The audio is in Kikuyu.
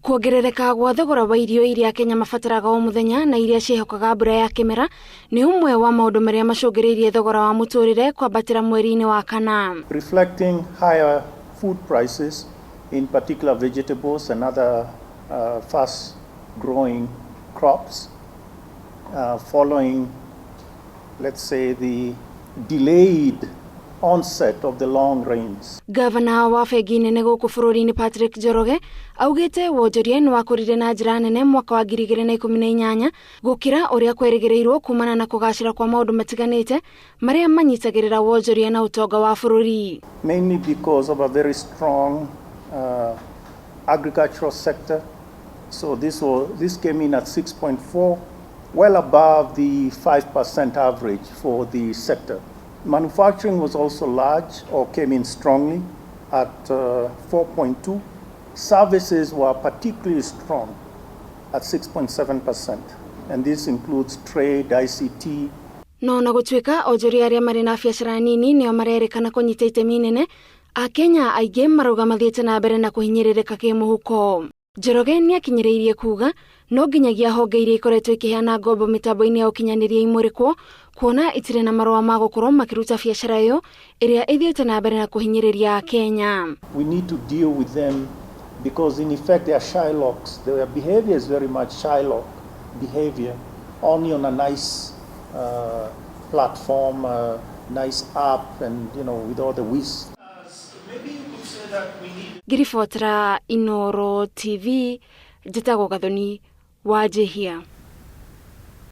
Kuongerereka gwa thogora wa irio iria Akenya mabataraga o mũthenya na iria ciĩhokaga mbura ya kĩmera nĩ ũmwe wa maũndũ marĩa macũngĩrĩirie thogora wa mũtũrĩre kwambatĩra mweri-inĩ wa kana. Reflecting higher food prices, in particular vegetables and other fast growing crops, following, let's say, the delayed onset of the long rains. Gavana wa bengi nene gũkũ bũrũri-inĩ Patrick Njoroge augĩte wonjoria nĩ wakũrire na njĩra nene mwaka wa 2018 gũkĩra ũrĩa kwerĩgĩrĩirwo kumana na kũgacĩra kwa maũndũ matiganĩte marĩa manyitagĩrĩra wonjoria na ũtonga wa bũrũri. Mainly because of a very strong agricultural sector. So this came in at 6.4, well above the 5% average for the sector. Manufacturing was also large or came in strongly at 4.2. Services were particularly strong at 6.7%, and this includes trade, ICT. No na gũtuĩka onjoria arĩa marĩ na biacara nini nĩo marerĩkana kũnyita itemi nene, Akenya aingĩ marauga mathiĩte na mbere na kũhinyĩrĩrĩka kĩmũhuko. Njoroge nĩakinyĩrĩirie kuga no nginyagia honge iria ikoretwo ikĩheana ngombo mĩtambo-inĩ ya ũkinyanĩria imũrĩkwo kuona itirĩ na marũa ma gũkorwo makĩruta biacara ĩyo ĩrĩa ĩthiĩte na mbere na kũhinyĩrĩria Akenya. We need to deal with them because in effect they are Shylocks. Their behavior is very much Shylock behavior, only on a nice platform, nice app, and with all the whiz. Ngĩribotera Inooro TV, njĩtagwo Gathoni Wanjihia.